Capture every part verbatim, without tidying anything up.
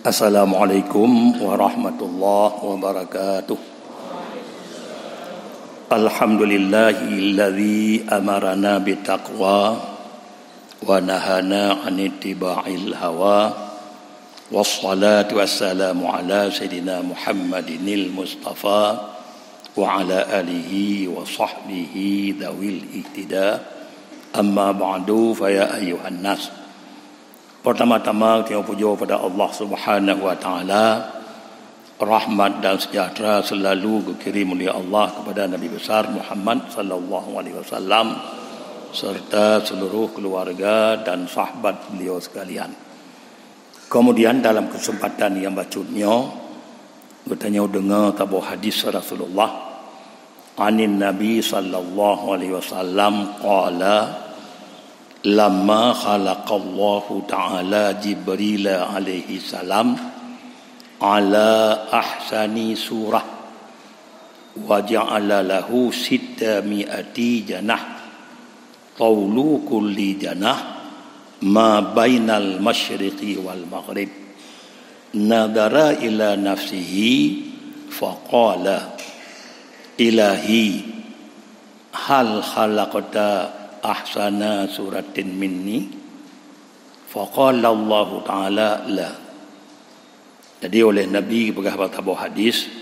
Assalamualaikum warahmatullahi wabarakatuh. Alhamdulillahilladzi amarana bitaqwa wa nahana 'anit tiba'il hawa. Wassalatu wassalamu ala sayyidina Muhammadinil Mustafa wa ala alihi wa sahbihi dzawil ihtida. Amma ba'du, fa ya ayyuhan nas. Pertama-tama, kita puja pada Allah Subhanahu wa Taala. Rahmat dan sejahtera selalu geukirim oleh Allah kepada Nabi besar Muhammad sallallahu alaihi wasallam serta seluruh keluarga dan sahabat beliau sekalian. Kemudian, dalam kesempatan yang bacut nyoe, geutanyoe deungoe saboh hadis Rasulullah, anin Nabi sallallahu alaihi wasallam qala, lamma khalaqallahu ta'ala Jibril alaihi salam ala ahsani surah wa ja'ala lahu sitta mi'ati janah, taulu kulli janah ma bainal masyriqi wal maghrib. Nadhara ila nafsihi faqala, "Ilahi, hal khalaqta ahsana suratin minni?" Faqala Allahu Ta'ala, "La." Jadi, oleh Nabi geupeugah bak saboh hadis,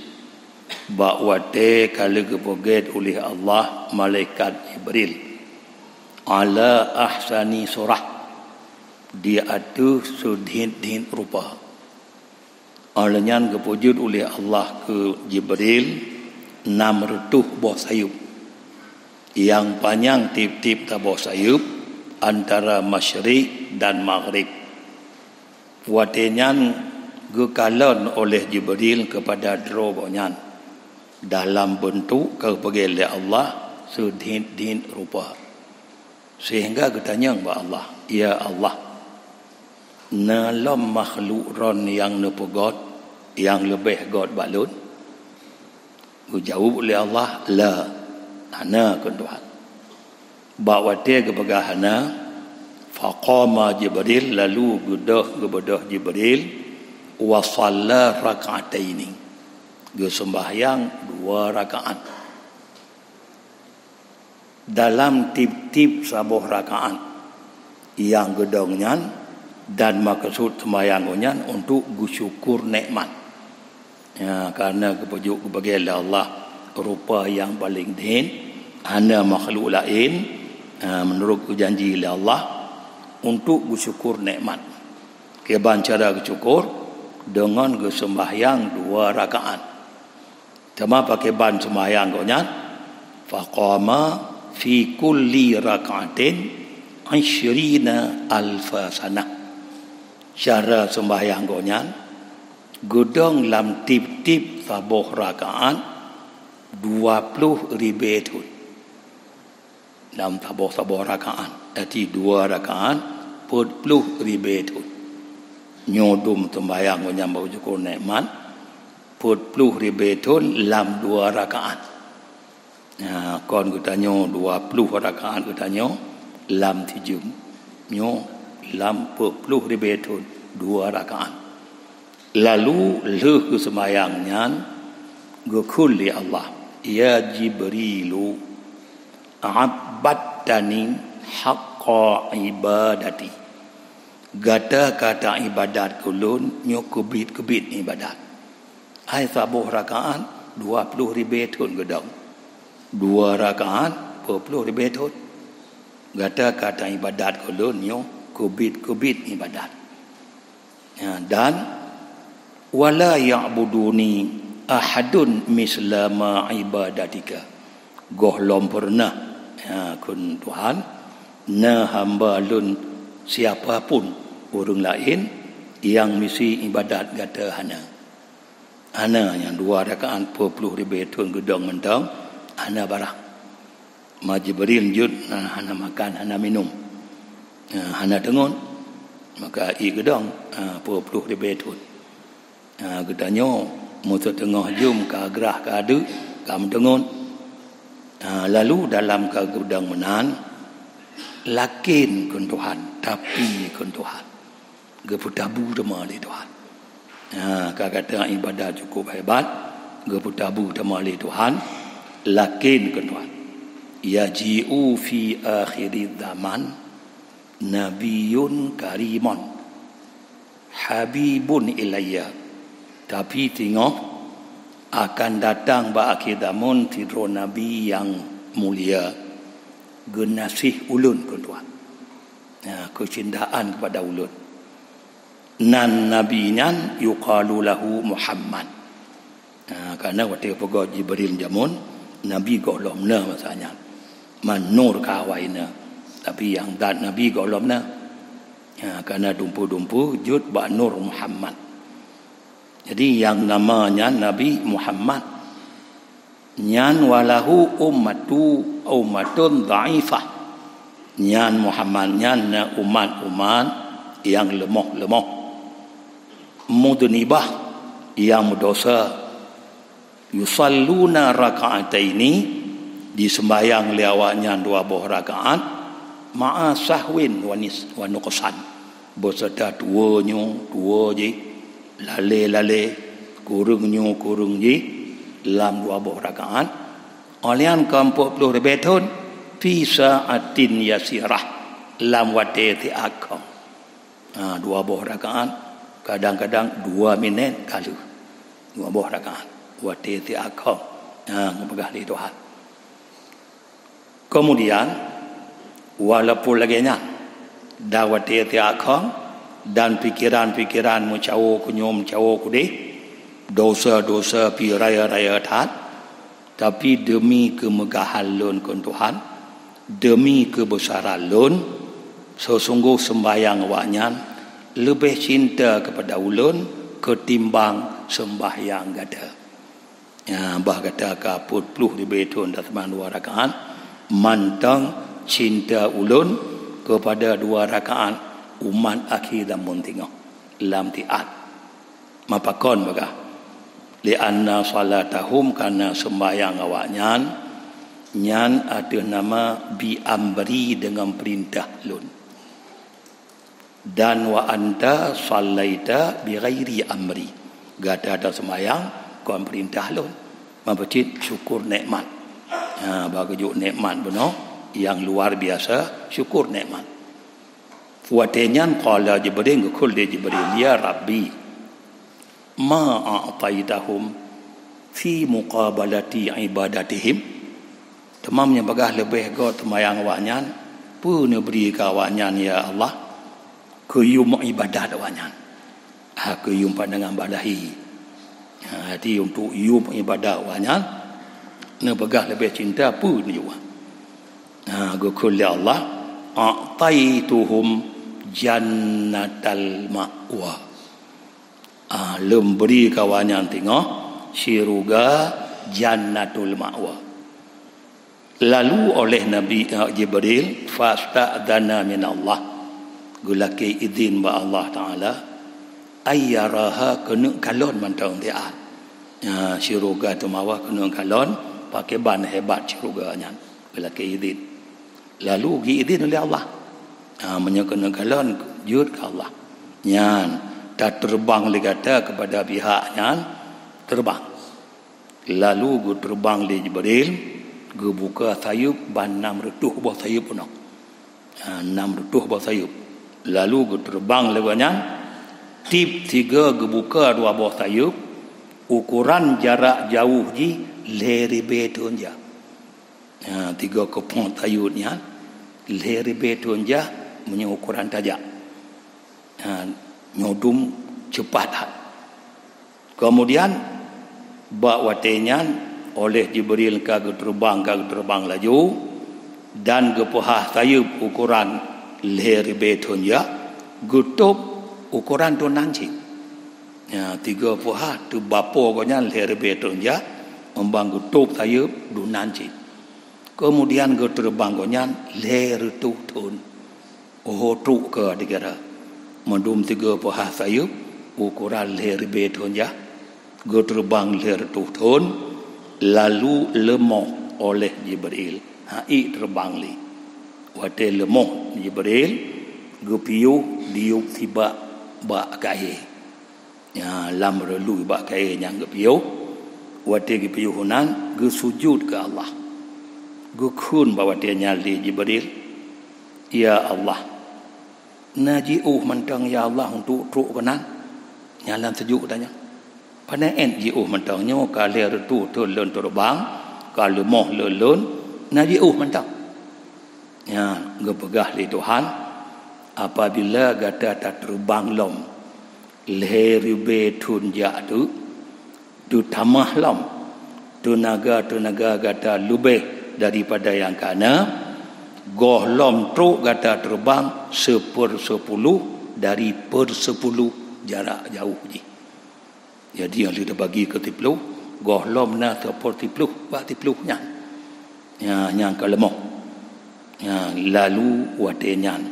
bak watée ka lheueh geupeugét uleh Allah malaikat Jibril, ala ahsani surah, di ateueh seudhit-dhit rupa. Óh lheueh nyan geupeujeuet uleh Allah keu Jibril nam reutôh boh sayeuep. Nyang panyang tieb-tieb saboh sayeuep antara masyriq dan maghrib. Watée nyan geukalon oleh Jibril keupada droe gobnyan dalam beuntuk ka geupeugét lé Allah seudhit-dhit rupa. Sehingga geutanyong bak Allah, "Ya Allah, na lom makhluk Droen nyang neupeugét nyang leubeh gét bak lôn?" Geujaweueb lé Allah, "La, hana, kheun Tuhan." Bak watée geupeugah hana, faqama Jibril, lalu geudôh, geubeudôh Jibril, wa shalla rak'ataini, geuseumbahyang dua rakaat. Dalam tieb-tieb saboh rakaat nyang geudong nyan, dan meukeusud seumayang gobnyan untuk geusyukur nekmat. Ya, karena geupeujeuet geupeugét lé Allah rupa nyang paleng dhit, hana makhluk laén, ha, meunurot geujanji lé Allah, untuk geusyukur nekmat. Kiban cara geusyukur, deungon geuseumbahyang dua rakaat. Teuma pakriban seumayang gobnyan, faqama fi kulli rak'atin 'isyrina alfa sanah. Cara seumayang gobnyan geudong lam tieb-tieb saboh rakaat dua ploh ribée thon. Lam saboh-saboh rakaat, arti dua rakaat, peuet ploh ribée thon. Nyoe dum seumayang gobnyan bak geusyukur nekmat, peuet ploh ribée thon lam dua rakaat. Nah, kon geutanyoe dua ploh rakaat geutanyoe lam sijeuem. Nyoe lam peuet ploh ribée thon dua rakaat. Lalu lheueh geuseumayang nyan, geukheun lé Allah, "Ya Jibrilu, abadtani haqqa ibadati." Gata ka taibadat keu lôn nyoe keubiet-keubiet ibadat. Hai saboh rakaat dua ploh ribée thon geudong. Dua rakaat peuet ploh ribée thon. Gata ka taibadat keu lôn nyoe keubiet-keubiet ibadat. Ya, dan, "Wala ya'buduni ahadun misla ma ibadatika." Gohlom peureunah, ya, kheun Tuhan, na hamba lôn siapa pun ureuëng laén nyang misi ibadat gata hana. Hana, nyang dua rakaat peuet ploh ribée thon geudong mantong, hana barang. Ma Jibril jeuet, na hana makan, hana minum, na hana teungon. Maka ié geudong, na peuet ploh ribée thon. Na geutanyoe, meuseuteungoh jeuem ka grah ka adeuk, ka meuteungon. Ha, lalu dalam kageudong meunan, lakin kheun Tuhan, tapi kheun Tuhan. Geupeutabu teuma lé Tuhan. Ha, ka gata ibadat cukup hebat, geupeutabu teuma lé Tuhan, lakin kheun Tuhan. Yaji'u fi akhiriz zaman nabiyyun karimun habibun ilayya. Tapi teungoh akan datang bak akhé zamon sidroe nabi nyang mulia, geunaséh ulôn keu Tuhan. Ya, keucinta'an kepada ulôn. Nan nabi nyan yuqalu lahu Muhammad. Ha, karena watée geupeugah Jibril jameun, Nabi gohlom na masa nyan. Man nur ka awai na. Tapi nyang dat Nabi gohlom na. Ha, karena dumpeue-dumpeue jeuet bak nur Muhammad. Jadi nyang nama nyan Nabi Muhammad. Nyan walahu ummatu, ummatun dhaifah. Nyan Muhammad nyan na umat-umat nyang leumoh-leumoh. Mudhnibah, nyang meudosa. Yusalluna raka'ataini, jiseumbahyang lé awaknyan dua boh rakaat, ma'a sahwin wa nis-, wa nuqsan, beuseuta tuwoe nyoe, tuwoe jih, lalé-lalé, kureueng nyoe, kureueng jih, lam dua boh rakaat. Óh lheueh nyan keu ampat ploh ribée thon, fi sa'atin yasirah, lam watée siat khong. Ha, dua boh rakaat, kadang-kadang dua minét ka lheueh. Dua boh rakaat. Watée siat khong. Ha, geupeugah lé Tuhan. Kemudian, walaupun lagée nyan, dan watée siat khong, dan pikeran-pikeran meucawo keunyoe meucawo keudeh, dosa-dosa pih raya-raya that, tapi deumi keumeugahan lôn keu Tuhan, deumi keubeusaran lôn, seusunggoh seumbahyang awaknyan leubeh cinta keupada ulôn keutimbang seumbahyang gata. Ya, bah gata ka peuet ploh ribée thon taseumayang dua rakaat, mantong cinta ulôn keupada dua rakaat umat akhé zamon teungoh lam siat. Mapakon bagah? Li'anna salatahum, karena seumbahyang awaknyan nyan ateueh nama bi amri, deungon peurintah lôn. Dan wa anta sallaita bi ghairi amri. Gata taseumayang kon peurintah lôn. Meupeue cit? Syukur nikmat. Ha, bak geujok nikmat bunoe nyang luar biasa, syukur nikmat. Watée nyan qala Jibril, geukheun lé Jibril, "Ya Rabbi, ma a'taitahum fi muqabalati ibadatihim?" Teuma meunyoe bagah leubeh goe teumayang awaknyan, peue neubri keu awaknyan, ya Allah, keu yum ibadat awaknyan? Ha, keu yum pandangan bak lahé. Ha, jadi untuk yum ibadat awaknyan, neupeugah leubeh cinta peue neujua. Ha, geukheun lé Allah, "A'taituhum jannatal ma'wa." Ah, lôn bri keu awaknyan teungoh syeuruga Jannatul Ma'wa. Lalu oleh Nabi, eh, Jibril, fasta'dzana minallah, geulakée idhin bak Allah Taala, ayyaraha, keuneuk kalon mantong siat. Ya, syeuruga teuma wa keuneuk kalon, pakriban hebat syeuruga nyan, geulakée idhin. Lalu geuidhin lé Allah. Ha, meunyoe keuneuk kalon, jeuet keu Allah. Nyan, tateureubang lé gata keupada pihak nyan, teureubang. Lalu geuteureubang lé Jibril, geubuka sayeuep ban nam reutôh boh sayeuep unoe. Ha, nam reutôh boh sayeuep. Lalu geuteureubang lé gobnyan, tieb sigoe geubuka dua boh sayeuep, ukoran jarak jaweueh jih lhée ribée thon jak. Ha, tiga keupoh sayeuep nyan, lhée ribée thon jak meunyoe ukoran tajak. Ha, nyoe dum ceupat that. Keumudian, bak watée nyan, oleh Jibril ka geuteureubang, ka geuteureubang laju, dan geupeuhah sayeuep ukoran lhée ribée thon jak, geutôb ukoran dum nan cit. Ya, tiga peuhah teubapo gobnyan lhée ribée thon jak, meuban geutôb sayeuep dum nan cit. Keumudian geuteureubang gobnyan lhée reutôh thon. Oho trok keu dikira. Meudum tiga peuhah sayeuep, ukoran lhée ribée thon jak, geuteureubang lhée reutôh thon, lalu leumoh oleh Jibril, han ék teubang lé. Watée leumoh Jibril, geupiôh diyueb sibak bak kayée. Nyan lam reului bak kayée nyang geupiôh, watée geupiôh nan geusujut keu Allah. Geukheun bak watée nyan lé Jibril, "Ya Allah, na jiôh mantong ya Allah untuk trok keunan?" Nyan lam sujut tanyoe. Pane ék jiôh mantong nyoe ka lhée reutôh thon lôn teubang, ka leumoh lôn, lôn na jiôh mantong. Nyan geupeugah lé Tuhan, "Apabila gata tateureubang lom lhée ribée thon jak teuk, teutamah lom teunaga-teunaga gata leubeh daripada nyang kana, gohlom trok gata teubang seupeurseupuluh dari peurseupuluh jarak jauh jih." Jadi, nyang lheueh teubagi keu siploh, gohlom na seupeursiplôh bak siploh nyan. Nyan, nyang ka leumoh. Nyan, lalu watée nyan,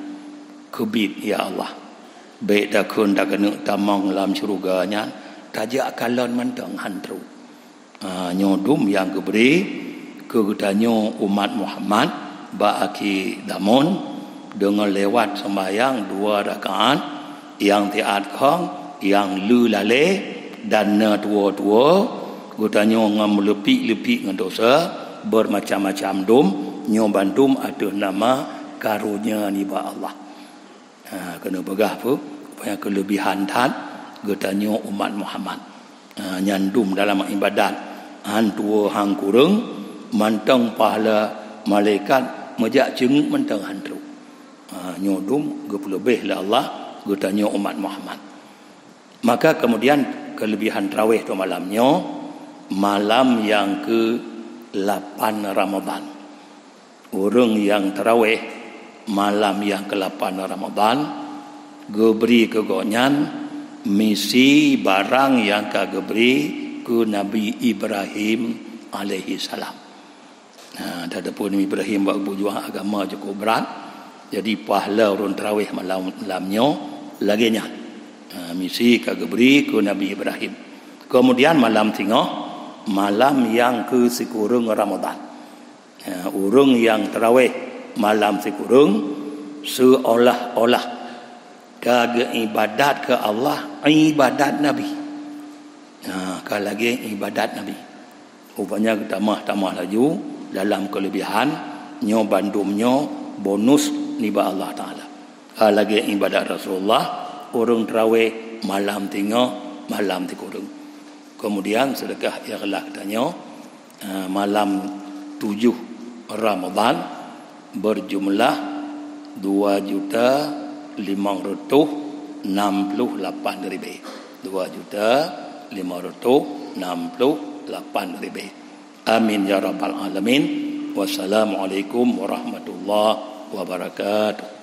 keubiet, "Ya Allah, bék takheun takeuneuk tamong lam syeuruga nyan, tajak kalon mantong han trok." Ha, nyoe dum nyang geubri keu geutanyoe umat Muhammad bak akhé zamon, deungon lewat seumayang dua rakaat nyang siat khong, nyang le lalée dan na tuwoe-tuwoe, geutanyoe ngon meuleupik-leupik ngon dosa, beumacam-macam dum, nyoe bandum ateueh nama karonya nibak Allah. Ha, keuneuk peugah peue? Rupanya keuleubihan that geutanyoe umat Muhammad. Ha, nyan dum dalam iébadat, han tuwoe han kureueng, mantong pahala malaikat meujak ceungeuk mantong han trok. Ha, nyoe dum geupeuleubeh lé Allah geutanyoe umat Muhammad. Maka keumudian keuleubihan tarawih tu malam nyoe, malam nyang keu lapan Ramadhan. Ureuëng nyang tarawih malam nyang keulapan Ramadhan, geubri keu gobnyan misi barang nyang ka geubri keu Nabi Ibrahim alaihissalam. Nah, tateupeue Nabi Ibrahim bak peujuang agama cukup brat. Jadi, pahala ureuëng tarawih malam, malam nyoe lagée nyan. Nah, misi ka geubri keu Nabi Ibrahim. Keumudian malam singoh, malam nyang keu sikureueng Ramadhan. Ya, ureuëng nyang tarawih malam sikureueng, seuolah-olah ka geuibadat keu Allah ibadat Nabi. Ya, ka lagée ibadat Nabi. Rupanya geutamah-tamah laju dalam keuleubihan, nyoe bandum nyoe bonus nibak Allah Taala. Ka lagée ibadat Rasulullah, ureuëng tarawih malam singoh, malam sikureueng. Keumudian, seudeukah ikhlas geutanyoe, eh, malam tujoh Ramadhan berjumlah dua juta limong reutôh nam ploh lapan ribée. Dua juta limong reutôh nam ploh lapan ribée. Amin ya rabbal alamin. Wassalamualaikum warahmatullahi wabarakatuh.